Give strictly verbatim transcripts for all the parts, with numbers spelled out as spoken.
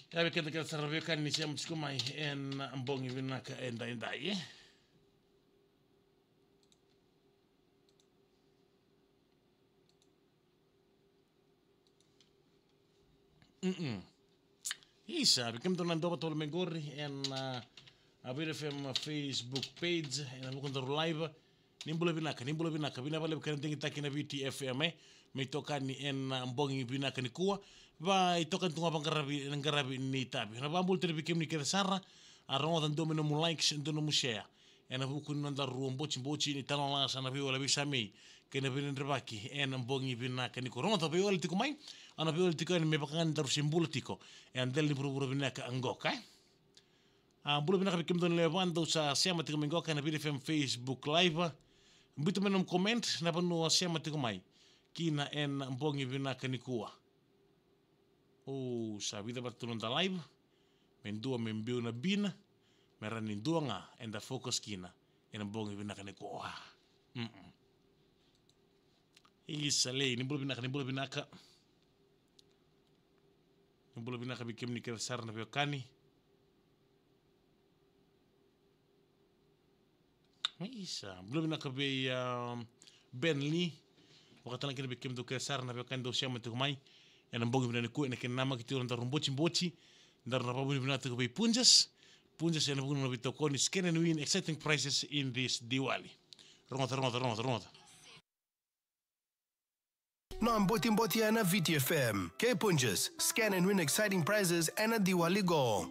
Ia, vei keda kece sara na veiwekani ni sema tiko mai ena bogi vinaka edaidai, e? Mm-mm. Isa, vei kemudou na dua vata tolu mai qori ena, a, Viti F M Facebook page, ena vuku ni daru live. Ni bula vinaka, ni bula vinaka, vinaka vakalevu kei na digitaki na Viti F M, e, me itokani ena, a, bogi vinaka nikua. Vakaitokani tu ga vaqaravi, ena qaravi ni tavi. Na vakabula tale vei kemuni kece sara, a, rogoca dua mai nomu likes, dua nomu share. Ena vuku ni nodaru botiboti ni talanoa lasa na veiwali veisamei kei na veidredrevaki ena bogi vinaka nikua. Rogoca veiwali tiko mai, a, na veiwali tiko yani me vaka ga ni daru se bula tiko ena dela ni vuravura vinaka qo, e? A, bula vinaka vei kemudou na lewe va dou sa sema tiko mai qo ena Viti F M Facebook Live. Biuta mai nomu comment na vanua o sema tiko mai kina ena bogi vinaka nikua. O, sa vica vata tu noda live. Me dua me biu na bina, me rawa ni dua ga eda focus kina ena bogi vinaka nikua. Mm-mm. Isa lei, ni bula vinaka, ni bula vinaka. Ni bula vinaka vei kemuni kece sara na veiwekani. Isa, bula vinaka vei, um, Ben Lee. Vakatalega kina vei kemudou kece sara na veiwekani dou sema tiko mai ena bogi vinaka nikua, ena kena namaki tiko na daru botiboti, daru na vakavinavinaka tiko vei Punjas. Punjas ena vuku ni nona veitokoni, scan and win exciting prizes in this Diwali. Rogoca, rogoca, rogoca, rogoca. Na botiboti ena Viti F M. Kei Punjas, scan and win exciting prizes ena Diwali qo.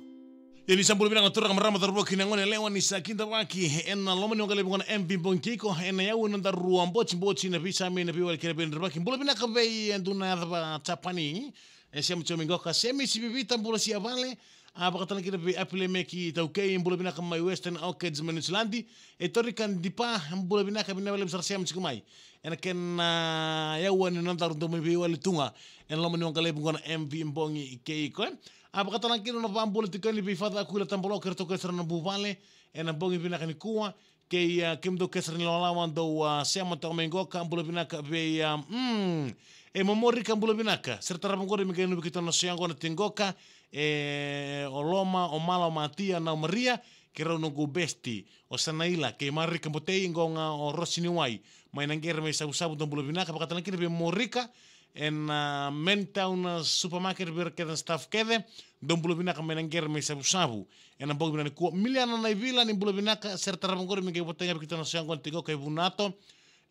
Ia ni sa bula vinaka na turaga, marama, cauravou kei na gone yalewa, ni sa kidavaki ena loma ni waqalevu qo na M V Bogi kei iko, ena yau ni nodaru botiboti na veisamei, na veiwali kei na veidredrevaki. Bula vinaka vei, e, dua na yaca va Japani. E sema tiko mai qo ka Semisi Vivita, bula Siavale. A, vakatalega kina vei Apilemeki Taukei, bula vinaka mai Western Orchids mai Niusiladi. E Torika Dipa, bula vinaka, vinaka vakalevu sara sema tiko mai ena kena, a, yaua ni nodaru dau mai veiwali tu ga ena loma ni waqalevu qo na M V Bogi kei iko, e. A, vakatalega kina na vakabula tiko yani vei Father Akuila Tabaloka, eratou kece sara na vuvale ena bogi vinaka nikua. Kei, a, kemudou kece sara na ilawalawa dou, a, sema toka mai qo ka bula vinaka vei, a, mm, e Momorika, bula vinaka. Sere tarava qori me qai nanumi keitou na so yaqona tiko qo ka, e, o Loma, o Mala, o Matia, na o Maria, kei rau noqu besti, o Sanaila kei Marika Botei, qo ga o Rosiniwai mai Naqere mai Savusavu, dou bula vinaka. Vakatalega kina vei Momorika ena, a, Mantown, a, Supermarket, vei ira kece na staff kece, dou bula vinaka mai Naqere mai Savusavu ena bogi vinaka nikua. Miliana Naivila, ni bula vinaka. Sere tarava qori me qai votagi vei keitou na so yaqona tiko qo kei Vunato,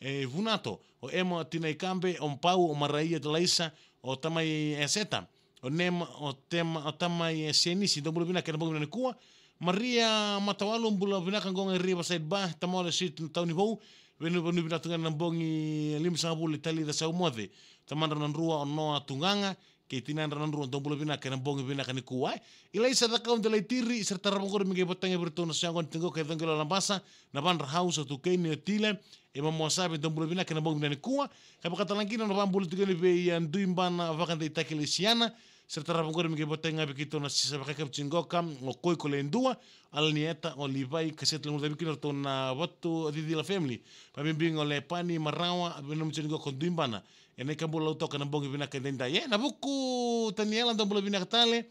e, Vunato, o Ema, o Tina Ikabe, o Pau, o Maraia, o Laisa, o Tamai Eseta, o Nema, o Tema, o Tamai Senisi, dou bula vinaka ena bogi vinaka nikua. Maria Matawalu, bula vinaka, qo ga e Riverside Bar, Tamale Street, Taunivou. Veivanua vinaka tu ga ena bogi limasagavulu, Talica Saumoce, tamadrau na drua o Noa Tugaga kei tinadrau na drua, dou bula vinaka ena bogi vinaka nikua, e. Ilaisa Cakau Delaitiri, sere tarava qori me qai votagi vei iratou na so yaqona tiko qo kei Coqele Labasa, na Vadra House, o Tukeni, o Tile, e Mamoa Save, dou bula vinaka ena bogi vinaka nikua. Ka vakatalega kina na vakabula tiko yani vei, a, Duibana Vakadeitaki Lesiana, sere tarava qori me qai votagi ga vei keitou na sisa vakayakavi tiko qo ka, o Koiko Ledua, Alanieta, o Livai, ka sere tale ga vei kina ratou na Vatucicila family, vakabibi ga o Lepani, Marawa, vei na mucini qo ko Duibana, ena ikabula Lautoka ena bogi vinaka edaidai, e. Navuku Taniela, dou bula vinaka tale.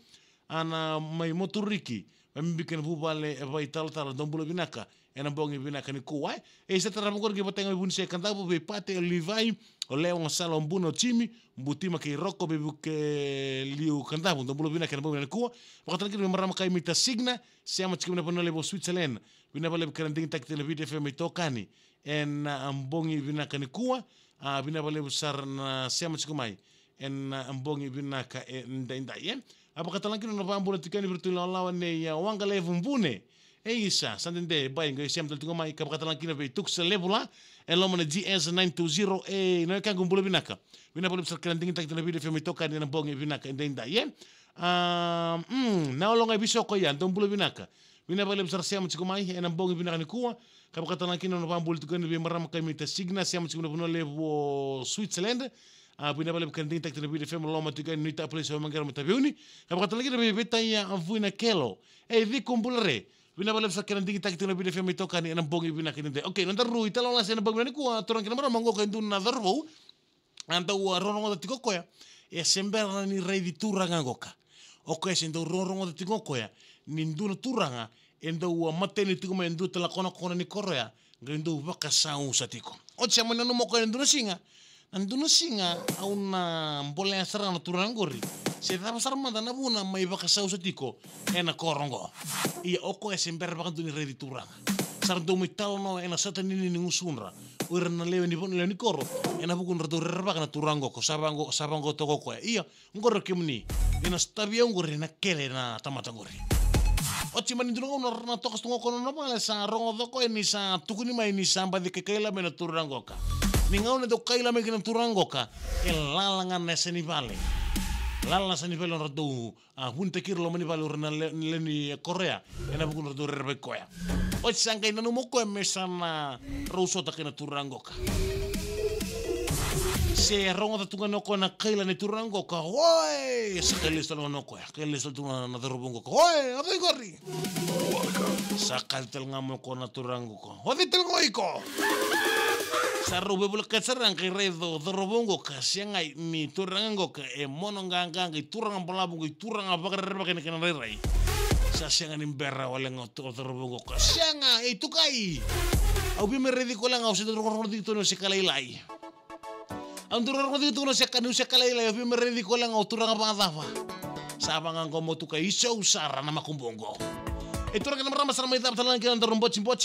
Ana mai Moturiki, vakabibi kei na vuvale e Vaitalatala, dou bula vinaka ena bogi vinaka nikua, e. E, sere tarava qori qai votagi mai Vunise Kadavu, vei Pate, o Livai, o Lewa, o Sala, o Buna, o Jimi, Butima kei Roko, vei Vukeliu Kadavu, dou bula vinaka ena bogi vinaka nikua. Vakatalega kina vei marama kai Mita Signa, sema tiko mai na vanua levu o Switzerland. Vinaka vakalevu kei na digitaki tiko na Viti F M itokani ena, a, bogi vinaka nikua. A, vinaka vakalevu sara na sema tiko mai ena, a, bogi vinaka edaidai, e. A, vakatalega kina na vakabula tiko yani vei iratou na ilawalawa nei, a, Waqalevu Bune. E isa, sa dede, bai, qai sema tale tiko mai, ka vakatalega kina vei Tukusa Levula ena loma ni G S nine two zero. E, na wekaqu, bula vinaka. Vinaka vakalevu sara kei na digitaki tiko na Viti F M itokani ena bogi vinaka edaidai, e. A, mm, na olo ga e Visoko ya, dou bula vinaka. Vinaka vakalevu sara sema tiko mai ena bogi vinaka nikua. Ka vakatalega kina na vakabula tiko yani vei marama kai Mita Signa, sema tiko mai na vanua levu o Switzerland. A, vinaka vakalevu kei na digitaki tiko na Viti F M, loma tiko yani Nuita Place, Wamaqere, Mataveuni. Ka vakatalega kina vei Vetaia, a, Vuinakelo. E, Ciko, bula re. Vinaka vakalevu sara kei na digitaki tiko na Viti F M itokani ena bogi vinaka edaidai. Okay, nodaru italanoa lasa ena bogi vinaka nikua, turaga kei na marama, qo ka e dua na cauravou. A dau, a, rogoca tiko o koya, e se bera ni raici turaga qoka. O koya se dau rogorogoca tiko o koya ni dua na turaga e dau a mateni tiko mai e dua tale na konakona ni koro ya, qai dau vakasausa tiko. Oti sa mai nanuma o koya na dua na siga, na dua na siga au na bolea sara ga na turaga qori se cava sara mada na vuna mai vakasausa tiko ena koro qo. Ia o koya se bera vakadua ni raici turaga. Sa ra dau mai talanoa ena sata ni nini gusudra o ira na lewe ni vanua, lewe ni koro, ena vuku ni ra dau rerevaka na turaga qo, ko sa vaqo, sa vaqo toka o koya. Ia, qori o kemuni, ni na sotavi au qori na kele na tamata qori. Oti mani dua na gauna na toka sotoga o koya na nona vale, sa rogoca o koya ni sa tukuni mai ni sa baci kaikaila mai na turaga qoka. Ni gauna e dau kaila mai kina na turaga qoka, e lala ga na yasa ni vale. Lala na yasa ni vale, nodra dau a vunitaki ira loma ni vale o ira na le-, lewe ni koro ya, ena vuku ni ra dau rerevaki koya. Oti sa qai nanuma o koya me sa na rau sota kei na turaga qoka. Se rogoca tu ga ni o koya na kaila ni turaga qoka, oi! Sa kaila lesu tale ga ni o koya, kaila lesu tale tu ga na cauravou qoka, oi! O cei qori? Sa kaila tale ga mai o koya na turaga qoka, o cei tale ga o iko? Sa rau veivolekati sara ga, qai raica o cauravou qoka, segai, ni turaga qoka e mono qaqa, qai turaga balavu, qai turaga vakarerevaki ena kena rairai. Sa sega ni bera wale ga o cauravou qoka. Sega, ei tukai! Au via me raici iko wale ga, au se dau rogorogo tiko ni o se ka lailai. Au dau rogorogo tiko ni o se ka, ni o se ka lailai, au via me raici iko wale ga, o turaga vakacava? Sa vaqo mo tukai, isau sara na makubu qo. E turaga kei na marama, sa na mai cava tale ga kina na daru botiboti.